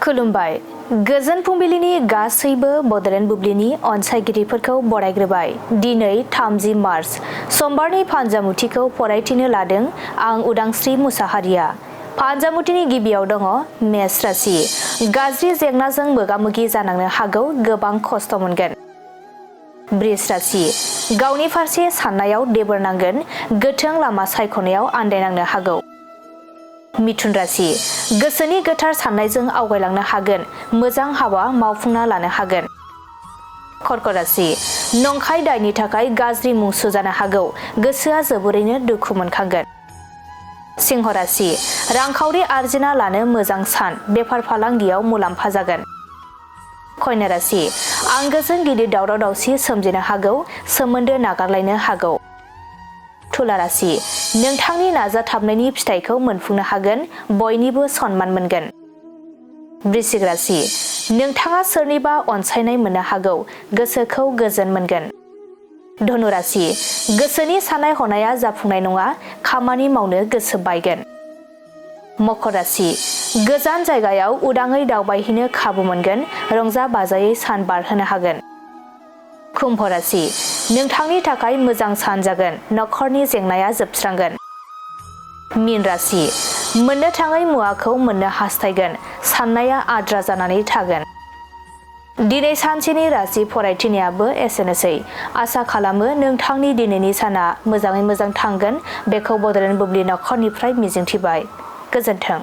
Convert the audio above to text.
खुलुमबाय गोजोन फुंबिलिनि गासैबो बडलेण्ड बुब्लिनि अनसायगिरिफोरखौ बरायग्रोबाय। दिनै 30 मार्च समबारनि फानजामुथिखौ फरायथिनो लादों आं उदांस्रि मुसाहारिया। फानजामुथिनि गिबियाव दङ मेष राशि। गाज्रि जेंनाजों मोगा-मोगि जानांनो हागौ, गोबां खस्थ' मोनगोन। बृष राशि। गावनि फारसे साननायाव देबोर नांगोन, गोथों लामा सायख'नायाव आन्दायनांनो हागौ। मिथुन राशि। गोसोनि गोथार साननायजों आवगायलांनो हागोन, मोजां हाबा मावफुंना लानो हागोन। कर्क राशि। नंखाय दायनि थाखाय गाज्रि मुं सुजानो हागौ, गोसोआ जोबोरैनो दुखु मोनखांगोन। सिंह राशि। रांखावरि आरजिना लानो मोजां सान, बेफार फालांगियाव मुलाम्फा जागोन। कन्या राशि। आंगोजों गिदिर दावराव-दावसि सोमजिनो हागौ, सोमोन्दो नागारलायनो हागौ। तुला राशि। नोंथांनि नाजाथाबनायनि फिथाइखौ मोनफुंनो हागोन, बयनिबो सनमान मोनगोन। वृश्चिक राशि। नोंथाङा सोरनिबा अनसायनाय मोननो हागौ, गोसोखौ गोजोन मोनगोन। धनु राशि। गोसोनि साननाय हनाया जाफुंनाय नङा, खामानि मावनो गोसो बायगोन। मकर राशि। गोजान जायगायाव उदाङै दावबायहैनो खाबु मोनगोन, रंजा बाजायै सान बारहोनो हागोन। कुम्भ राशि। नोंथांनि थाखाय मोजां सान जागोन, नखरनि जेंनाया जोबस्रांगोन। मीन राशि। मोननो थाङै मुवाखौ मोननो हास्थायगोन, साननाया आद्रा जानानै थागोन। दिनै सानसेनि राशि फरायथिनायाबो एसेनोसै। आसा खालामो नोंथांनि दिनैनि साना मोजाङै मोजां थांगोन, बेखौ बडलेण्ड बुब्लि नखरनिफ्राय मिजिंथिबाय। गोजोन्थों।